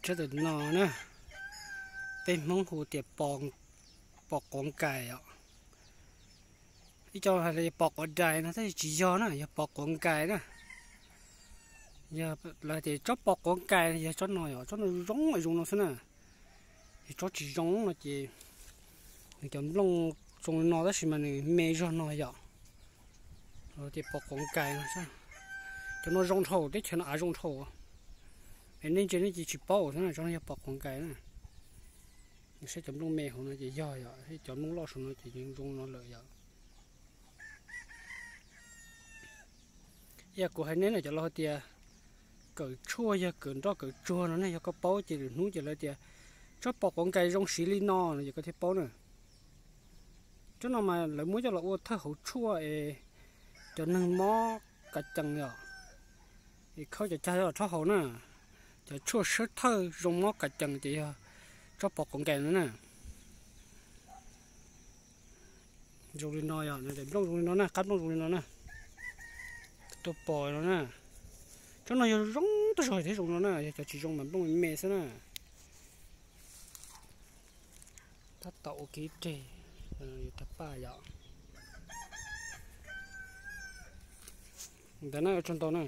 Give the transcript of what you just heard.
Rab ntawm no na, peb Hmoob hu tias pos quav nkais os. Ib co hais tias pos quav dais no tab sis tsis yog na, yog pos quav nkais na. Yog lawv tias tsob pos quav nkais yog tsob no yom, tsob no zoo zoo no xwb na. Yog tsob tsis zoo no ces nws cov nplooj zoo li no tab sis mas nws me zog no yom. Tias pos quav nkais no, cov no zoo dhau, teb chaws no av zoo dhau. Es nej ntsia nej ces tsis paub xwb na, tsob no yog pos quav nkais na. Saib cov nplooj me hauv no ces yog yom, cov nplooj loj saum no ces zoo no lawm yom. Yog kuv hais nej na, cov laus hais tias kawm tshuaj yog kawm nroj kawm tsuag no ne, yog koj paub ces lwm hnub ces lawv tias tsob pos quav nkais zoo siv li no no ces koj thiaj paub na. Tsob no mas lawv muab coj los ua thawj hauv tshuaj es cov neeg mob kas cees yom, es khawb cov cag coj los rhaub haus na. Cov tshuaj siab thawj zoo mob kas cees ces yog tsob pos quav nkais no na. Zoo li no yom, nws daim nplooj zoo li no na, qab nplooj zoo li no na. Tuaj pos no na. Tsob no yog zoo tag zog thiab zoo no na, yog cov tsis zoo mas nplooj me xwb na. Tab tom ua kev reg, yuav tag paj yom. Ntawd na, ua tsaug ntau na.